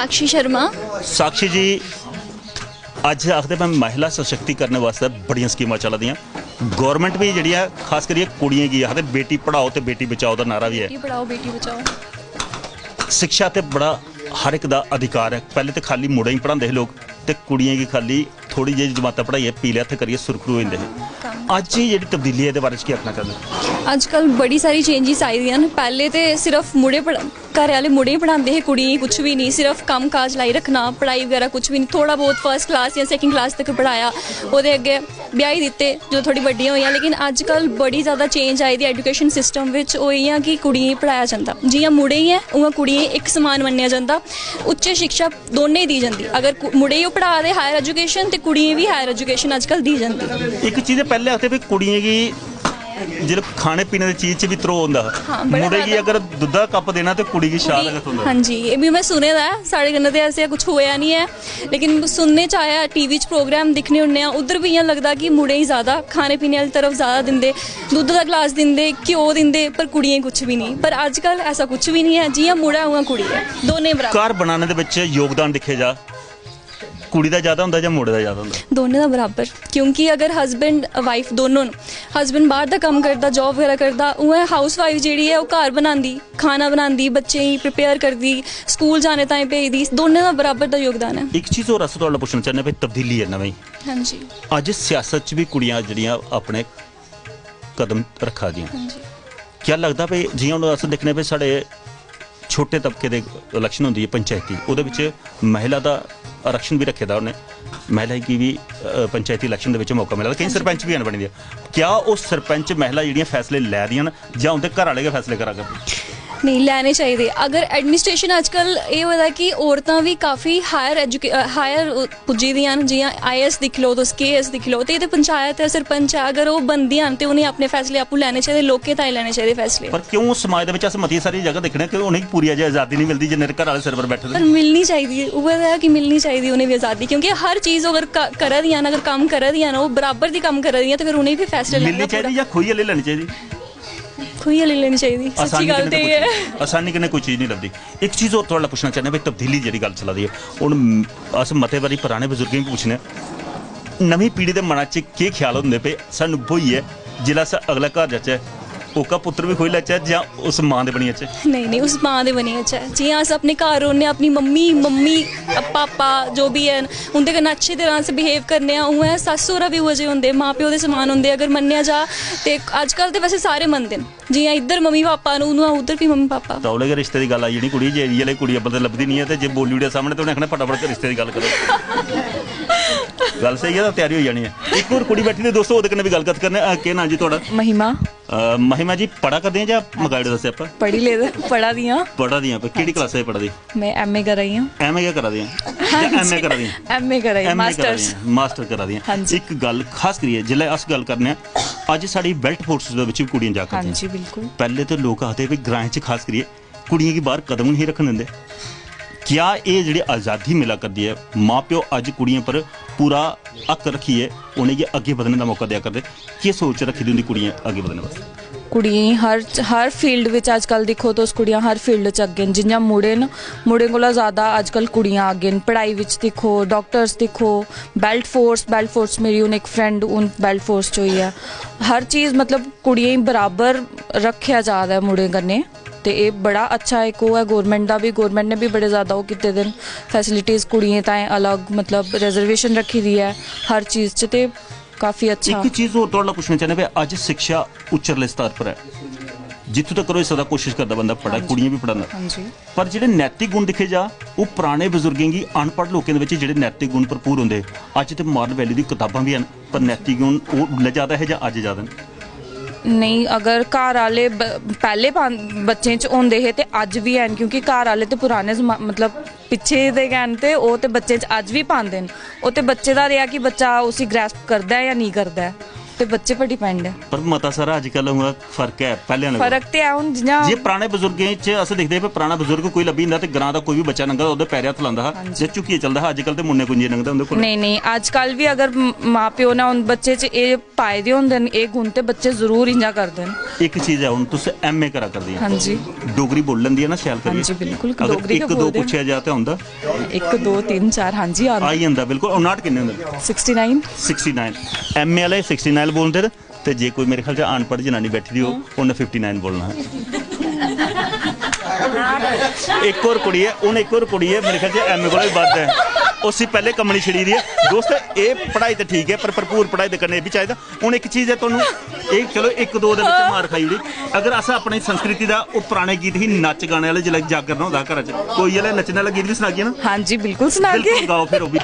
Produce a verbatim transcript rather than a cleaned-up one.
साक्षी शर्मा। साक्षी जी, अज्ज आखदे पे महिला सशक्तिकरण वास्तै बड़ियां स्कीमां चला दियां। गौरमेंट बी जेह्ड़ी ऐ, खास करियै कुड़ियें गी आखदे, बेटी पढ़ाओ ते बेटी बचाओ दा नारा बी ऐ। बेटी पढ़ाओ, बेटी बचाओ। शिक्षा ते बड़ा हर इक दा अधिकार ऐ। पैह्ले ते खाली मुड़ें गी पढ़ांदे हे लोक, ते कुड़ियें गी खाली थोड़ी जेही जमातां पढ़ाइयै पीले हत्थ करियै सुरखरू होई जंदे हे। अज्ज एह् जेह्ड़ी तब्दीली ऐ, एह्दे बारे च केह् आखना चाह्ंदे? अज्जकल बड़ी सारी चेंजिस आई दियां न। पैह्ले ते सिर्फ मुड़े पढ़- घरै आह्ले मुड़ें गी पढ़ांदे हे, कुड़ियें गी कुछ बी नेईं, सिर्फ कम्म काज लाई रक्खना, पढ़ाई बगैरा कुछ बी नेईं। थोह्ड़ा बहुत फर्स्ट क्लास जां सैकंड क्लास तक पढ़ाया, ओह्दे अग्गें ब्याही दित्ते जो थोह्ड़ी बड्डियां होइयां। लेकिन अज्जकल बड़ी ज़्यादा चेंज आई दी एजुकेशन सिस्टम बिच। ओह् इ'यां कि कुड़ियें गी पढ़ाया जंदा, जि'यां मुड़ें गी ऐ उ'आं कुड़ियें गी इक समान मन्नेआ जंदा। उच्च शिक्षा दोनें गी दी जंदी। अगर कु- मुड़े गी ओह् पढ़ा दे हायर एजुकेशन, ते कुड़ियें गी बी हायर एजुकेशन अज्जकल दी जंदी। इक चीज पैह्ले आखदे भी कुड़ियें गी जेह्ड़े खाने पीने दी चीज च बी त्रोह होंदा हा। हां, बड़ा मुड़े गी जैदा। अगर दुद्धा कप देना ते कुड़ी गी छाह दा गै थ्होंदा। हां जी, एह् बी में सुने दा ऐ। साढ़े कन्नै ते ऐसे कुछ होया निं ऐ, लेकिन सुनने च आया, टीवी च प्रोग्राम दिक्खने होन्ने आं, उद्धर बी इ'यां लगदा कि मुड़ें गी ज़्यादा खाने पीने आह्ली तरफ ज़्यादा दिंदे, दुद्ध दा गलास दिंदे, घ्यो दिंदे, पर कुड़ियें गी कुछ बी नेईं। पर अज्जकल ऐसा कुछ बी निं ऐ, जि'यां मुड़ा ऐ उ'आं कुड़ी ऐ, दोनें बराबर। घर बनाने दे बिच योगदान दिक्खेआ जा, कुड़ी दा ज्यादा होंदा जां मुड़े दा ज्यादा होंदा? दोनें दा बराबर, क्योंकि अगर हस्बैंड वाइफ दोनों न, हस्बैंड बाहर दा कम्म करदा, जॉब बगैरा करदा, उ'आं हाउस वाइफ जेह्ड़ी ऐ ओह् घर बनांदी, खाना बनांदी, बच्चें गी प्रिपेयर करदी, स्कूल जाने ताईं भेजदी। दोनें दा बराबर दा योगदान ऐ। इक चीज होर अस थुआढ़े कोला पुच्छना चाह्न्ने भाई, तब्दीली ऐ नमीं। हां जी। अज्ज सियासत च बी कुड़ियां जेह्ड़ियां अपने कदम रक्खा दियां। हां जी। क्या लगदा भाई, जि'यां हून अस दिक्खने भाई, साढ़े छोटे तबके दे इलैक्शन होंदी ऐ पंचैती, ओह्दे बिच महिला दा आरक्षण बी रक्खे दा उ'नें, महिला गी बी अ, पंचैती इलैक्शन दे बिच मौका मिला दा, केईं सरपंच बी हैन बनी दे। क्या ओह् सरपंच महिला जेह्ड़ियां फैसले लै दियां न जां उं'दे घर आह्ले गै फैसले करा करदे? नेईं, लैने चाहिदे। अगर एडमिनिस्ट्रेशन अज्जकल एह् होए दा कि औरतां बी काफी हायर एजुके हायर पुज्जी दियां न, जि'यां आईएएस दिक्खी लैओ तुस, केएएस दिक्खी लैओ, ते एह् ते पंचायत ऐ, सरपंच ऐ, अगर ओह् बनदियां न ते उ'नें अपने फैसले आपूं लैने चाहिदे, लोकें ताईं लैने चाहिदे फैसले। पर क्यों समाज दे बिच अस मतियां सारियां जगह दिक्खने कि उ'नेंगी पूरी अजें आजादी नहीं मिलदी जिन्ने घरै आह्ले सिर पर बैठे दे पर न? मिलनी चाहिदी ऐ, उ'ऐ ते ऐ कि मिलनी चाहिदी उ'नेंगी बी अजादी, क्योंकि हर चीज अगर क- करा दियां न, अगर कम्म करा दियां न, ओह् बराबर दी कम्म करा दियां, ते फिर उ'नेंगी बी फैसले लैने मिलनी दा चाहिदी पूरा जां खोइयै लेई लैनी चाहिदी? खोइयै लेई लैनी चाहिदी, सच्ची आसानी गल्ल कन्नै ते कोई एह् ऐ। चीज, आसानी कन्नै कोई चीज नहीं लभदी। इक चीज होर थुआढ़े पुच्छना चाह्न्ने भाई, तब्दीली जेह्ड़ी गल्ल चला दी ऐ, हून अस मते बारी पराने बजुर्गें गी पुच्छने आं, नमीं पीढ़ी दे मना च केह् ख्याल होंदे पे सानू ब्होइयै, जिसलै अस अगले घर जाचै, ओह्का पुत्तर बी खोई लैचै जां उस मां दे बनी जाचै? नेईं नेईं, उस मां दे बनी जाचै। जि'यां अस अपने घर रौह्ने आं, अपनी मम्मी मम्मी पापा जो बी हैन, उं'दे कन्नै अच्छी तरह अस बिहेव करने आं, उ'आं सस्स सौह्रा बी उ'ऐ जेह् होंदे, मां प्यो दे समान होंदे अगर मन्नेआ जा। ते अज्जकल ते वैसे सारे मनदे न, जि'यां इद्धर मम्मी पापा न, उ'आं उद्धर बी मम्मी पापा। तौले गै रिश्ते दी गल्ल आई जानी कुड़ी, जे इ'यै लेही कुड़ी अब्बल ते लभदी निं ऐ, ते जे बोली ओड़ेआ सामनै ते उ'नें आखना, "फटाफट रिश्ते दी गल्ल करो।" गल्ल स्हेई ऐ, तां त्यारी होई जानी ऐ। इक होर कुड़ी बैठी दी दोस्तो, ओह्दे कन्नै बी गल्ल कत्थ करने आं। अ, केह् नांऽ जी थुआढ़ा? महिमा। अ, महिमा जी, पढ़ा करदे आं जां मकाई ओड़े दा स्यापा? पढ़ी लेदा, पढ़ा दी आं। पढ़ा दी आं, पर केह्ड़ी क्लासा च पढ़ा दी? में एमए करा दी आं। एमए गै करा दी आं? एमए करा दी आं? एमए करा दी आं, एमए करा मास्टर्स। दी आं, मास्टर करा दी आं। हां जी। इक गल्ल खास करियै जिसलै अस गल्ल करने आं, अज्ज साढ़ी बेल्ट फोर्सेस दे बिच बी कुड़ियां जा हां करदियां। जी, बिल्कुल। पैह्ले ते लोक आखदे भी ग्राएं च खास करियै कुड़ियें गी बाहर कदम नहीं रखन दिंदे। क्या एह् जेह्ड़ी आजादी मिला करदी ऐ, मां प्यो अज्ज कुड़ियें पर पूरा हक रक्खियै उ'नेंगी अग्गें बधने दा मौका देआ करदे? केह् सोच रक्खी दी उं'दी कुड़ियें अग्गें बधने बास्तै? कुड़ियें गी हर हर फील्ड बिच अज्जकल दिक्खो तुस, कुड़ियां हर फील्ड च अग्गें न। जि'यां मुड़े न, मुड़ें कोला ज़्यादा अज्जकल कुड़ियां अग्गें न। पढ़ाई बिच दिक्खो, डाक्टर्स दिक्खो, बेल्ट फोर्स, बेल्ट फोर्स मेरी हून इक फ्रेंड हून बेल्ट फोर्स च होई ऐ। हर चीज़ मतलब कुड़ियें गी बराबर रक्खेआ जा दा ऐ मुड़ें कन्नै। ते एह् बड़ा अच्छा इक ओह् ऐ गौरमेंट दा बी, गौरमेंट ने बी बड़े ज़्यादा ओह् कीते दे न फैसिलिटीज़ कुड़ियें ताईं अलग, मतलब रिजर्वेशन रक्खी दी ऐ हर चीज़ च, ते काफ़ी अच्छा। इक चीज होर थुआढ़े कोला पुच्छना चाह्न्ने भाई, अज्ज शिक्षा उच्चरले स्तर पर ऐ, जित्थूं तक होई सकदा कोशिश करदा बंदा पढ़ै, हां जी। कुड़ियां बी पढ़न। हां जी। पर जेह्ड़े नैतिक गुण दिक्खे जा, ओह् पराने बजुर्गें गी, अनपढ़ लोकें दे बिच जेह्ड़े नैतिक गुण भरपूर होंदे हे। अज्ज ते मॉरल वैल्यू दी कताबां बी हैन, पर नैतिक गुण ओह् उल्लै ज्यादा हे जां अज्ज ज्यादा न? नेईं, अगर घर आह्ले ब- पैह्ले पां- बच्चें च होंदे हे ते अज्ज बी हैन, क्योंकि घर आह्ले ते पुराने जमा- मतलब पिच्छे दे गै न, ते ओह् ते बच्चें च अज्ज बी पांदे न। ओह् ते बच्चे दा रेहा कि बच्चा उसी ग्रैस्प करदा ऐ जां नेईं करदा ऐ। ते बच्चे पर डिपेंड ऐ। पर मता सारा अजकल हुन फर्क ऐ पैह्लें आह्ले कोला। फर्क ते ऐ हुन, जि'यां जे पराने बजुर्गें च अस दिखदे हे, पराना बजुर्ग कोई लब्भी जंदा ते ग्रां दा कोई बी बच्चा लंघदा, ओह्दे पैरें हत्थ लांदा हा, जे झुकियै चलदा हा। अजकल ते मुन्ने कुंजे लंघदे उं'दे कोल। नेईं नेईं, अजकल बी अगर म- मां प्यो ने हुन बच्चे च एह् पाए दे होंदे न एह् गुण, ते बच्चे जरूर इ'यां करदे न। इक चीज ऐ, हुन तुस एमए करा करदी ओ। हां जी। डोगरी बोल लैंदी ऐ ना शैल करियै? हां जी, बिल्कुल, अगर डोगरी गै इक दो बोलदे न। पुच्छेआ जा ते औंदा? इक, दो, तिन्न, चार, हां जी, आंदा। आई जंदा बिल्कुल। और नाट किन्ने होंदे? Sixty nine. Sixty nine. MA आह्ले सिक्सटी नाइन बोलदे न, ते जे कोई मेरे ख्याल च अनपढ़ जनानी बैठी दी हो, उन्नै फिफ्टी नाइन बोलना है। इक होर कुड़ी ऐ, हुन इक होर कुड़ी ऐ, मेरे ख्याल च एमए कोला बी बद्ध ऐ। उसी पैह्ले कम्मनी छड़ी दी ऐ। दोस्त, एह् पढ़ाई ते ठीक ऐ, पर भरपूर पढ़ाई दे कन्नै एह् बी चाहिदा। हुन इक चीज ऐ, तुहानू एह्, चलो, इक दो दे बिच मार खाई ओड़ी। अगर अस अपनी संस्कृति दा ओह् पराने गीत ही, नच गाने आह्ले, जिसलै जागरना होंदा हा घरा च, कोई आह्ले नच्चने आह्ला गीत बी सनागे ना? हां जी, बिल्कुल सनागे। बिल्कुल गाओ फिर ओह् बी।